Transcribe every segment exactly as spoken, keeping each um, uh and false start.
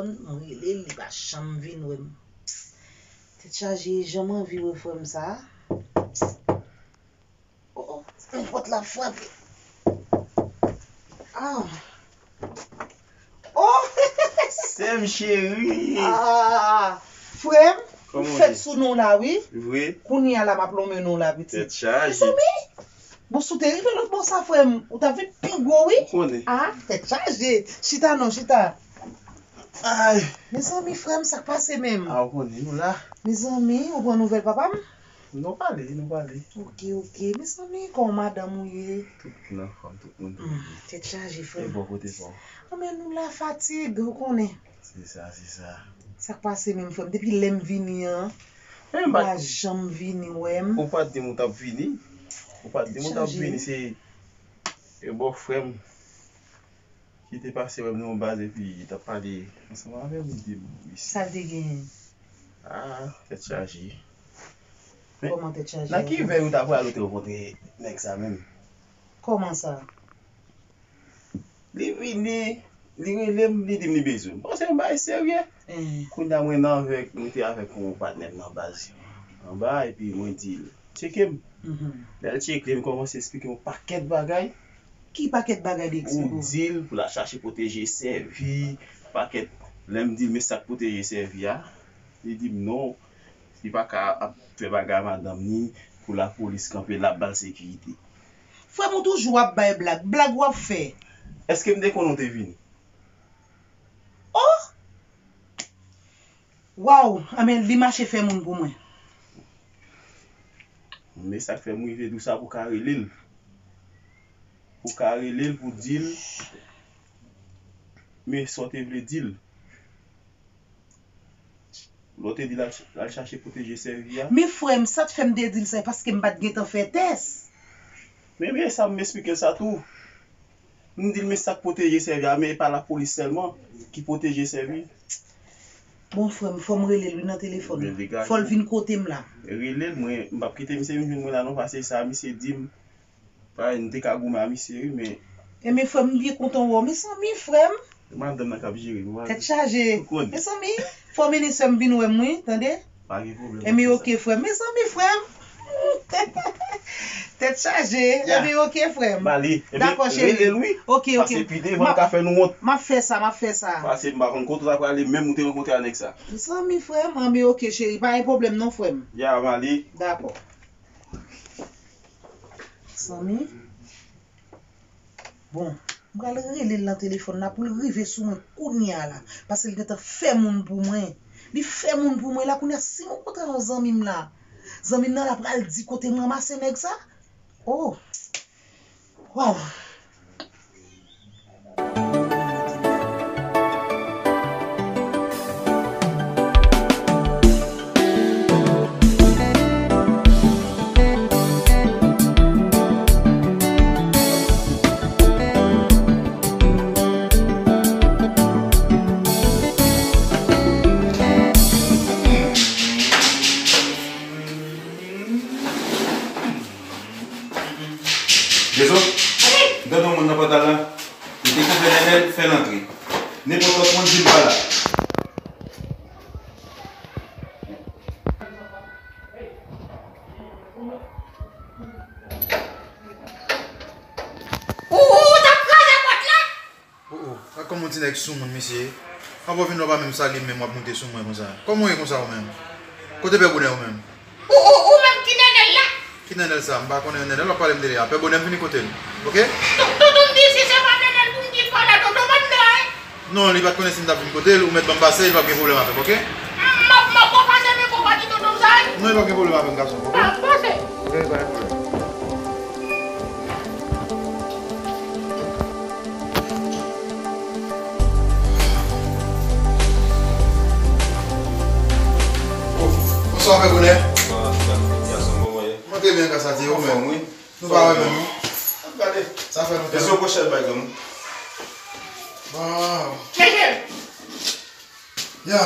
M rele l, li pa janm vin wè m. Tèt chaje, jan m anvi wè frè m sa. Oh, oh, yon pòt la frape. Ah. Oh! Sè m cheri. Ah, frè m, m fèt sou non la, wi. Vre? Kounye a la, m ap lonmen non la, pitit. Tèt chaje. Mezanmi, bon, si w te rive lòt bò sa, frè m, ou t ap vin pi gwo, wi. Ou konnen. Ah, tèt chaje. Chita non, chita. Ay. Mezanmi, frè m, sa k pase menm? Ah, ou konnen, nou la. Mezanmi, ou pran nouvèl papa m? Nou pale, nou pale. Ok, ok. Mezanmi, kòman madanm ou ye? Tout nan fòm, tout moun. Hmm, tèt chaje, frè m. E bò kote pa w? Anben, nou la fatig, ou konnen. Se sa, se sa. Sa k pase menm, frè m? Depi lè m vini an, ou pa janm vini wè m. Ou pa t di m ou t ap vini. Ou pa t di m ou t ap vini, se e bò frè m ki te pase wè m nan yon baz epi li t ap pale ansanm avè m, li di m, mesye. Sa l te genyen? Ah, tèt chaje. Men, kòman tèt chaje? Nan ki vèy ou ta pral ou te rankontre nèg sa menm? Kòman sa? Li vini, li rele m, li di m li bezwen m. Bon, se yon bagay serye. Eh. Kounye a mwen nan avèk, mwen te avèk yon patnè m nan baz anba, epi mwen di l, tcheke m. Mhm. Lè l tcheke m, li kòmanse eksplike m yon pakèt bagay. Ki pakèt bagay li eksplike w? Pou di l, pou l al chache pwoteje sèvi, pakèt. Lè m di l, men sa k pwoteje sèvi a, li di m non, li pa ka ap fè bagay a madanm ni, pou lapolis kanpe l ap ba l sekirite. Frè m, ou toujou ap bay blag. Blag w ap fè. Èske m te konnen w te vini? Oh! Waw, anben, li mache fè moun pou mwen. Men sa k fè m rive di w sa pou w ka rele l. Pou w ka rele l pou di l, men sa w te vle di l. Lè w te di l al ch-, al chache pwoteje sèvi a. Men frè m, sa t fè m te di l sa, e paske m pa t gentan fè tès. Men, men sa m eksplike l sa tou. M di l, men sa k pwoteje sèvi a, men e pa lapolis sèlman ki pwoteje sèvi. Bon, frè m, fò m rele l, wi, nan telefòn. Fò l vin kote m la. Rele l, mwen, m p ap kite misye vin jwenn mwen la non, paske sa misye di m, pa, m te ka goumen a misye, wi, men. Enben, frè m, m byen kontan wè w. Mezanmi, frè m. Madanm nan k ap jere nou. Tèt chaje. Mezanmi, fò w mennen sè m vin wè m, wi, tande? Pa gen pwoblèm. Enben, ok, frè m. Mezanmi, frè m. Tèt chaje. Enben, ok, frè m. Dakò, cheri. Rele l, wi. Ok, ok. Paske pi devan, l ka fè nou wont. M ap fè sa, m ap fè sa. Paske m pa konn kote w ta prale, menm ou te rankontre a nèg sa. Mezanmi, frè m. Enben, ok, cheri. Pa gen pwoblèm, non, frè m. Ya, m ale. Dakò. Zanmi. Bon, m pral rele l nan telefòn la pou l rive sou mwen kounye a la. Paske l gentan fè moun pou mwen. Li fè moun pou mwen la kounye a. Si m rankontre yon zanmi m la, zanmi m nan la pral di kote m ranmase nèg sa. Oh! Waw! Dezo, m tande yon moun nan pòt la la. Li te konprann Nènèl, fè l antre. Nenpòt lòt moun di l pa la. Ou, ou, ou t ap kraze pòt la? Oh, oh, gad kòman yon ti nèg soumoun, mesye. Anvan w vin la, w pa menm salye m, menm w ap moute sou mwen konsa. Kòman w ye konsa, ou menm? Kote Pè Bonè, ou menm? Ou, ou, ou menm ki Nènèl la? Ki Nènèl sa? M pa konnen Nènèl w ap pale m de li a. Pè Bonè, m vini kote l. Oke? Ton-, tonton m di si se pa Nènèl pou m di l pa la, tonton m anndan, wi. Non, li pa t konnen si m t ap vin kote l, ou mèt ban m pase, li p ap gen pwoblèm avè m, oke? M ap, m ap pran pase men konpa di tonton m sa, wi. Non, li p ap gen pwoblèm avè m, gason, oke? Pa, pase. Oke, pa gen pwoblèm. Bonswa, Pè Bonè. Bonswa, gason, kòman w ye? Mwen trè byen, gras a Dye, ou menm? Anfòm, wi. Nou pa wè menm, non? Gade. Sa fè lontan. Mesye, pwochèn bay granm. Waw. Mesye. Ya. M,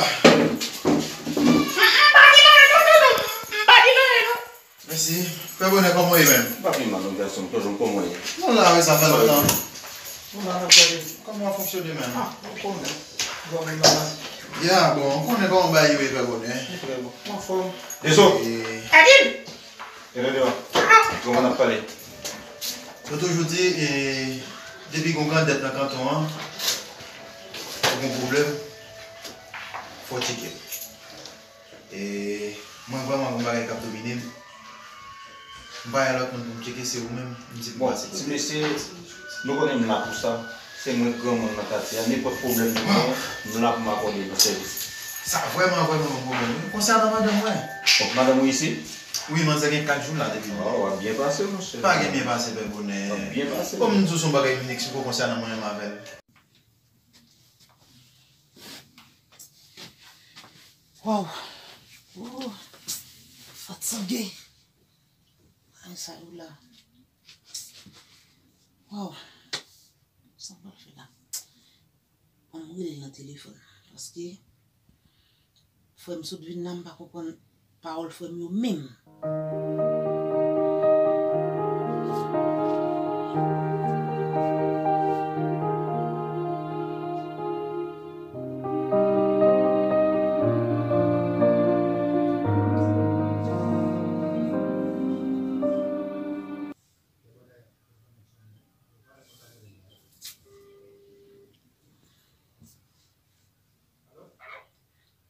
m pa di l anyen, non, non, non. M pa di l anyen, non. Mèsi. Pè Bonè, kòman w ye menm? M pa pi mal non, gason m, tonton, kòman w ye? Nou la, wi, sa fè lontan. Nou la, n ap gade kòman w ap fonksyone menm. Ah, ou konnen. Bon, men manman. Ya, bon, ou konnen kòman bagay yo ye, Pè Bonè. Li trè bon. Ou anfòm? Eso! E Adil! E Londeva. Kòman n ap pale? Yo toujou di, e, depi gon grandèt nan kanton an, ou gon pwoblèm, fò w tcheke l. E mwen vrèman gon bagay k ap domine m. M pa gen lòt moun pou m tcheke, se ou menm, m di pou m pase kote. Bon, ti mesye, nou konnen m la pou sa. Se mwen k granmoun nan katye a, nenpòt pwoblèm nou genyen, m la pou m akòde nou sèvis. Sa vrèman, vrèman yon pwoblèm, wi. Konsènan madanm mwen. Donk, madanm ou isit? Wi, manzè gen kat jou la depi. Oh, w ap byen pase, monchè. Pa gen byen pase, Pè Bonè. W ap byen pase. Kòm m di w, se yon bagay m vin eksplike w konsènan mwen menm avè l. Waw. Oh, fatige. Ay, sa yo la. Waw. Sa m pral fè la? An m rele l nan telefòn. Paske frè m sot vin la, m pa konprann pawòl frè m yo menm.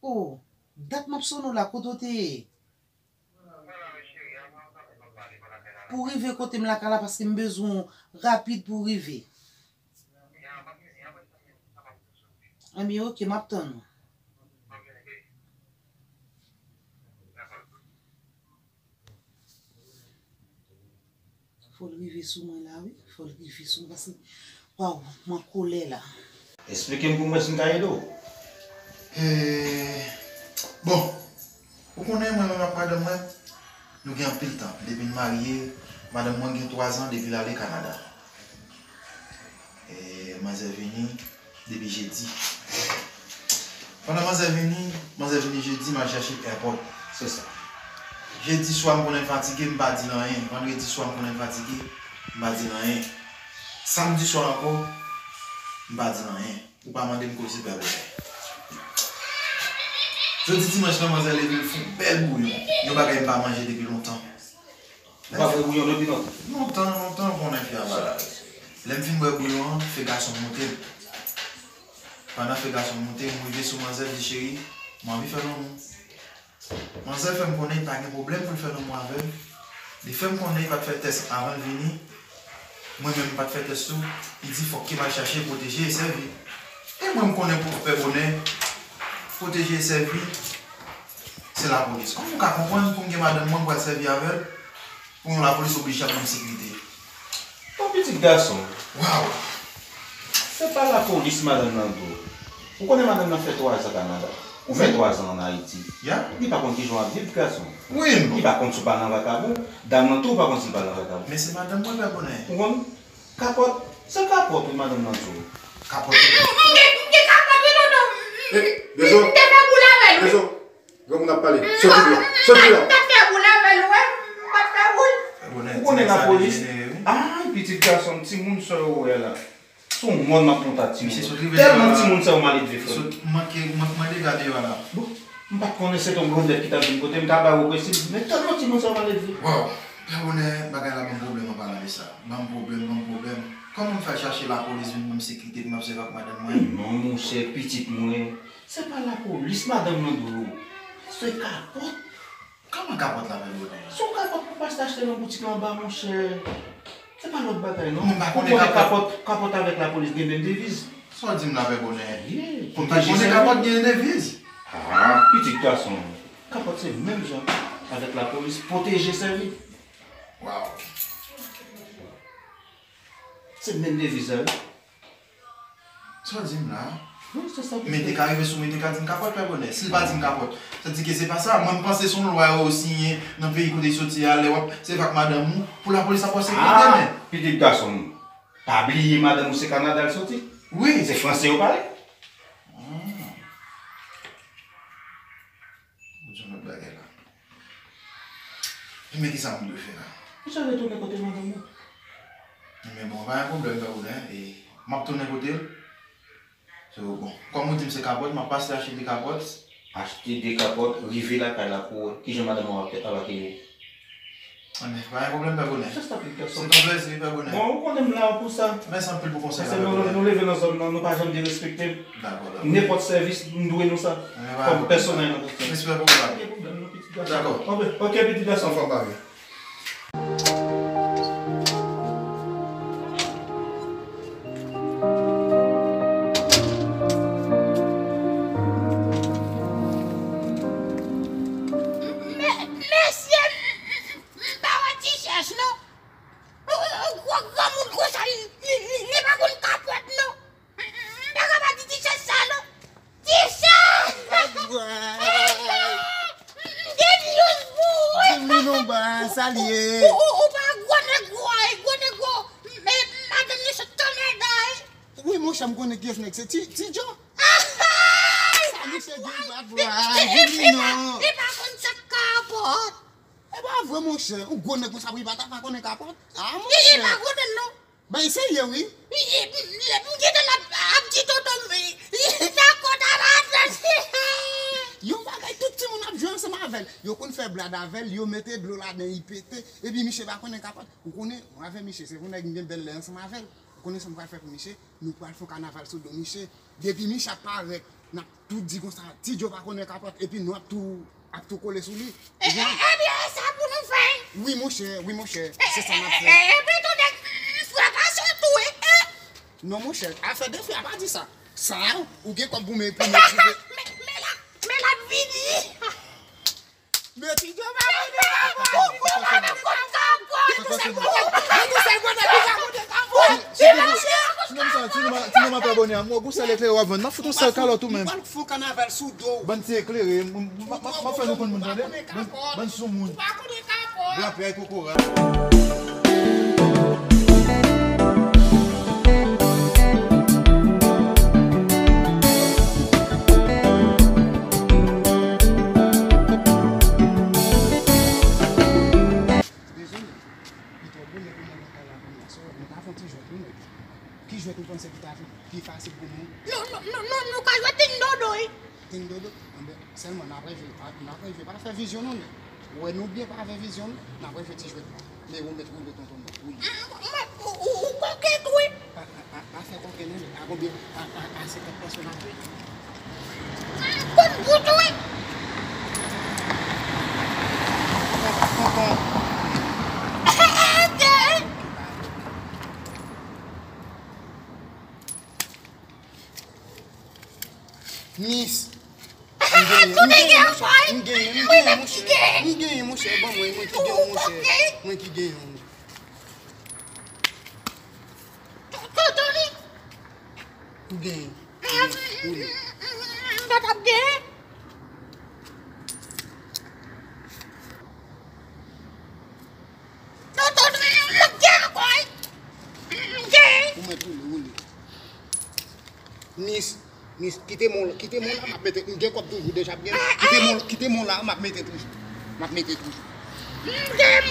Oh, dat m ap sone w la, kote w te ye? Pou w rive kote m lakay la, paske m bezwen w rapid pou w rive. Ebyen, oke, m ap tann ou. Fò l rive sou mwen la, wi. Fò l rive sou mwen, paske, waw, m an kolè la. Eksplike m pou m wè si m ka ede w. Eh, bon, ou konnen mwen menm ak madanm mwen, nou gen anpil tan. Depi n marye, madanm mwen gen twa zan depi l ale Kanada. Eh, manzè vini, depi jedi. Pandan manzè vini, manzè vini jedi, m al chèche l èpòt. Se sa. Jedi swa, m konnen l fatige, m pa di l anyen. Vandredi swa, m konnen l fatige, m pa di l anyen. Samdi swa ankò, m pa di l anyen. Ou pa mande m koze, Pè Bonè. Jodi dimanch lan, manzè leve, l fè yon bèl bouyon. Yon bagay m pa manje depi lontan. Ou pa bwè bouyon depi lontan? Lontan, lontan, m konnen fi a malad. Lè m fin bwè bouyon an, fè gason m moute m. Pandan fè gason m moute m, m rive sou manzè, m di, cheri, m anvi fè lanmou. Manzè fè m konnen li pa gen pwoblèm pou l fè lanmou avè m. Li fè m konnen li pa t fè tès avan l vini. Mwen menm, m pa t fè tès tou. Li di fòk ke m al chache, pwoteje e sèvi. E mwen, m konnen pou Pè Bonè, pwoteje e sèvi, se lapolis. Kòman w ka konprann pou m gen madanm mwen, m pral sèvi avè l, pou yon lapolis oblije ap ban m sekirite? Bon, pitit gason. Waw! Se pa lapolis madanm nan dwe. Ou konnen madanm nan fè twa zan Kanada. Ou fè twa zan ann Ayiti. Ya. Li pa konn kijan w ap viv, gason. Wi, m. Li pa konn si w pa nan vakabon. Dam nan tou, ou pa konn si l pa nan vakabon. Men se madanm mwen, Pè Bonè. Ou konn? Kapòt. Se kapòt, wi, madanm nan dwe. Kapòt. M gen, m gen kapòt, wi, tonton. Eh, Dezo. M te fè boul avè l, wi. Dezo. Granmoun ap pale. Soti deyò. Soti deyò. M pa t fè boul avè l, wi. M pa t fè boul. Ou konnen lapolis? Ay, pitit gason, timoun sa yo wè la. Se yon mòn m ap monte ak timoun. Tèlman timoun sa yo maledve, frè m. Manke, manke mande gade yo la. Bon, m pa t konnen se te yon grandèt ki t ap vin kote m, m ka ba yo prensip, men tèlman timoun sa yo maledve. Waw, Pè Bonè, bagay la ban m pwoblèm an palan de sa. Ban m pwoblèm, ban m pwoblèm. Kòman m fè al chache lapolis vin ban m sekirite pou m ap sèvi ak madanm mwen? Non, monchè, pitit mwen. Se pa lapolis madanm nan dwe w. Se kapòt. Kòman kapòt la, Pè Bonè? Se yon kapòt pou pastè achte nan boutik la anba, monchè. Se pa lòt bagay, non. Ou konnen kapòt, kapòt avèk lapolis gen menm deviz. Sa w di m la, Pè Bonè? Wi. Ou pa konnen kapòt gen deviz? Ah, pitit gason. Kapòt se menm jan avèk lapolis, pwoteje, sèvi. Waw. Se menm deviz la, wi. Sa w di m la? Wi, se sa. Men te ka rive sou mwen, te ka di m kapòt, Pè Bonè. Si l pa di m kapòt, sa di ke se pa sa. Mwen, m panse se yon lwa yo siyen nan peyi kote l soti a, lè w ap sèvi ak madanm ou, pou lapolis ap ba w sekirite, men. Pitit gason m, pa bliye madanm ou se Kanada l soti. Wi. Se franse yo pale. Ah. Ou di yon lòt bagay la. Ebyen, kisa m dwe fè la? Ou sa retounen kote madanm ou? Ebyen, bon, pa gen pwoblèm, Pè Bonè, e m ap tounen kote l. Bon, kòm ou di m se kapòt, m ap pase achte de kapòt. Achte de kapòt, rive lakay la pou w wè kijan madanm ou ap, ap akeyi w. Anben, pa gen pwoblèm, Pè Bonè. Just a quick question. Se yon plezi, Pè Bonè. Bon, ou konnen m la pou sa. Mèsi anpil pou konsèy la, Pè Bonè. Paske nou, nou leve nan zòn nan, nou pa janm derespekte m. Dakò, dakò. Nenpòt sèvis, m dwe nou sa. Kòm pèsonèl nan. Mèsi, Pè Bonè. Pa gen pwoblèm, non, pitit gason. Dakò. Anben, ok, pitit gason. Anfòm, pa vre. Mesye, m pa wè ti chèch non. Gwo granmoun konsa, li, li, li pa konn kapòt non. M pa ka pa di ti chèch sa non. Ti chèch! M gen news pou ou wi. Di m non ba, sa l ye? Ou, ou, ou pa gwo nèg gwo, gwo nèg gwo. Men madanm li sot tonnè day. Wi, monchè, m konnen kiyès nèg se. Ti, Ti Djo. Sa misye gen bat vre. Di m non. Li pa konn sa k kapòt. E pa vre, monchè. Yon gwo nèg konsa pou li pa ta ka konnen kapòt. A, monchè. Li pa konnen non. Bay serye wi. M gentan ap, ap di tonton m, dakò, ta madanm. Yon bagay tout timoun ap jwe ansanm avè l. Yo konn fè blad avè l, yo mete dlo ladan, li pete. Epi misye pa konnen kapòt. Ou konnen, mwen avè misye, se pou nèg m gen bèl lè ansanm avè l. Ou konnen sa m pral fè pou misye? Nou pral fè yon kanaval sou do misye. Depi misye ap parèt, n ap tou di konsa, Ti Djo pa konnen kapòt, epi nou ap tou, ap tou kole sou li. E, e, ebyen, e sa pou nou fè. Wi, monchè, wi, monchè. Se sa n ap fè. E, e, epi tou nèg, m frape sou tou, wi. E. Non, monchè, afè de fè a pa di sa. Sa, ou gen kòb goumen epi nou ti fè. Men, men la, men l ap vini. Meti dyo pa vini kapòt. Ou pa menm konn kapòt. Ou se gwo nèg ki ka konte kapòt. Ti nonm sa, ti nonm a, ti nonm a pè bonè a. Mwen gou sèl eklere w ap vann. M ap fout yon sèl kalòt ou menm. Ou pral fè yon kanaval sou do w. Bann ti eklere, m, m, m, m ap fè nou konn moun tande. Bann, bann soumoun. Ou pa konn kapòt. Bwa pè kokorat. Dezole, li twò bonè pou mwen nan kay la kounye a. So, nou ta fè yon ti jwèt, wi, nèg. Ki jwèt ou panse ki ta pi, pi fasil pou nou? Non, non, non, non, nou ka jwe ting dodo, wi. Ting dodo? Anben, sèlman n ap reve, n ap reve pa fè vizyon nou, nèg. Ou wè nou byen pa fè vizyon nou, n ap reve ti jwèt la. Men ou mèt woule tonton mwen, woule. M, m, ou, ou, ou kokenn, wi. Pa, pa, pa, pa fè kokenn, non, nèg. A konbyen, a, a, a senkant pèsonn ap jwe? M konn bout, wi. Tonton. Mis. M genyen, m genyen, monchè. M genyen, m genyen, monchè. M genyen, monchè. Ban mwen, mwen ki genyen, monchè. Mwen ki genyen. M genyen. M genyen. Ou li. M pa t ap genyen. Tonton, m gen ankò, wi. M gen. Ou mèt woule, woule. Mis, mis, kite mwen, kite mwen la, m ap mete, m gen kòb toujou, deja m gen. Kite mwen, kite mwen la, m ap mete toujou. M ap mete toujou. M gen.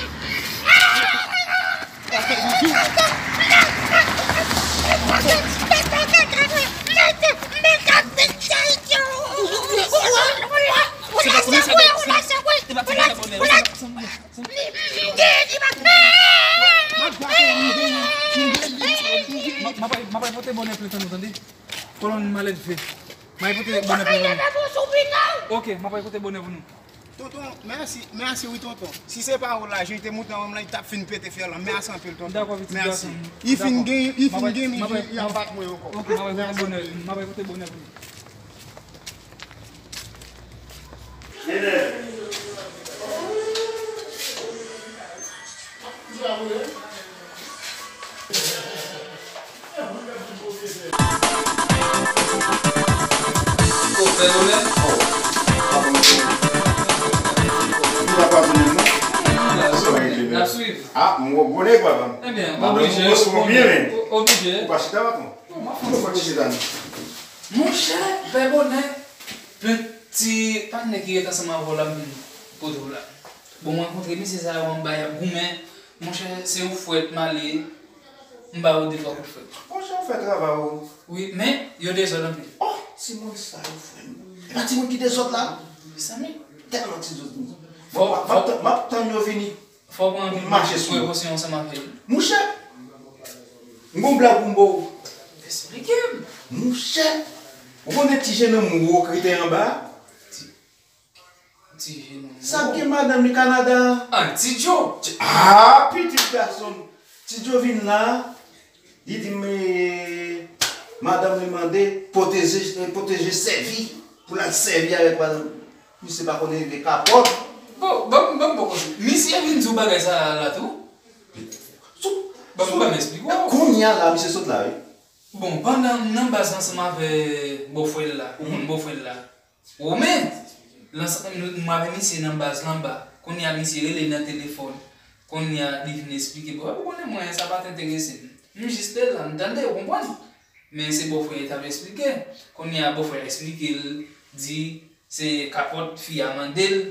M ap al pote bonè plent an nou, tande. Kolòn malèdve. M ap al pote bonè plent an nou. Ok, m ap al pote bonè pou nou. Tonton, mèsi, mèsi wi tonton. Si se pa ou la, jan li te moute anba m lan, li t ap fin pete fyèl lan. Mèsi anpil tonton. Dakò, pitit gason m. Li fin gen, li fin gen, li, li anba mwen ankò. Ok, m ap al pote bonè, m ap al pote bonè pou nou. Ou pa pase menm non? N ap swiv. Ah, m wè w gwo nèg papa m. Ebyen, oblije, oblije. Ou pa chita patwon? Non, m ap fè yon ti poze. Monchè, Pè Bonè, plen ti patnè ki ret ansanm avè w la, m vin kote w la. Bon, m rankontre mesye sa yo anba, y ap goumen. Monchè, se yon fwèt m ale, m ba yo de twa kout fwèt. Monchè, Fè travay ou. Wi, men yo dezòd anpil. Oh, timoun sa yo, frè m. E pa timoun ki dezòd la? Mezanmi. Tèlman timoun. Bon, m ap, m ap tann yo vini. Fò w pran anpil prekosyon ansanm avè l. Mouche, m gon blag pou m ba w. Esplike m. Mouche, ou konnen ti jenòm ou rekrite anba a? Ti, ti jenòm. Sa k gen madanm li Kanada a? Ah, Ti Djo. Ti, ah, pitit gason m. Ti Djo vin la, li di m, eh, madanm li mande pwoteje, eh, pwoteje sèvi, pou l al sèvi avèk madanm. Misye pa konn rive kapòt. Bon, bon, bon, bon. Misye vin di w bagay sa la tou? Sou, bon, sou, ban m esplike w. Kounye a la, misye sot la, wi. Bon, pandan m nan baz ansanm avè bòfrè l la, ou konn bòfrè l la. Romen, mwen avè misye nan baz la anba. Kounye a misye rele nan telefòn. Kounye a li vin esplike. Bon, ou konnen mwen, sa pa t enterese m. M jis te la, m tande, ou konprann? Men se bòfrè a t ap esplike. Kounye a bòfrè a esplike l, di se kapòt fi a mande l.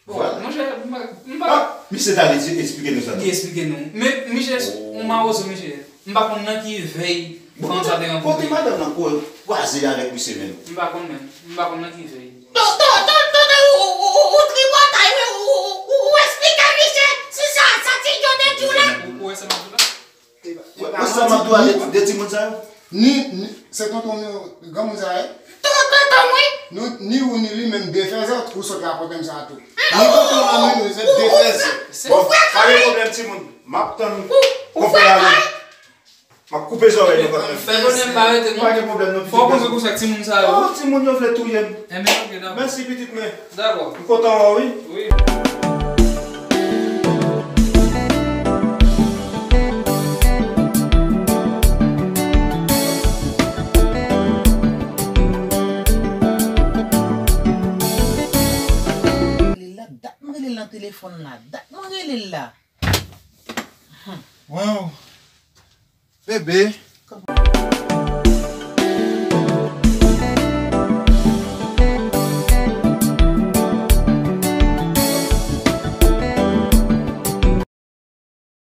Bon, vwala. Monchè, m pa, m pa... Ah, misye t ale di, esplike nou sa tou. Li esplike nou. Men, misye, yon mawozo, misye. M pa konn nan ki vèy fanm sa te rankontre. Kote madanm nan kwa-, kwaze avèk misye menm? M pa konn menm. M pa konn nan ki vèy. Tonton, tonton, tonton, ou, ou, ou, ou tripotay, wi, ou, ou, ou, ou esplike misye si sa, sa Ti Djo te di w la. Ou, ou wè sa m ap di w la? Wè, wè sa m ap di w a de, de timoun sa yo? Ni, ni, se tonton nou, granmoun sa ye? Ton-, tonton m, wi. Nou, ni ou ni li menm defèzè, ou sot rakonte m sa tou. Ni tonton an, ni nou, se defèzè. Bon, pa gen pwoblèm, timoun. M ap tann konpè a la. M ap koupe zòrèy nou kanmenm. Fè konnen m pa rete, non. Pa gen pwoblèm, non, pitit gason. Fò w kontre konsa ak timoun sa yo. Oh, timoun yo vle touye m. Enben, ok, dakò. Mèsi, pitit mwen. Dakò. M kontan wè w, wi. Wi. Rele l la, dat mwen rele l nan telefòn la, dat mwen rele l la. Waw. Bebe.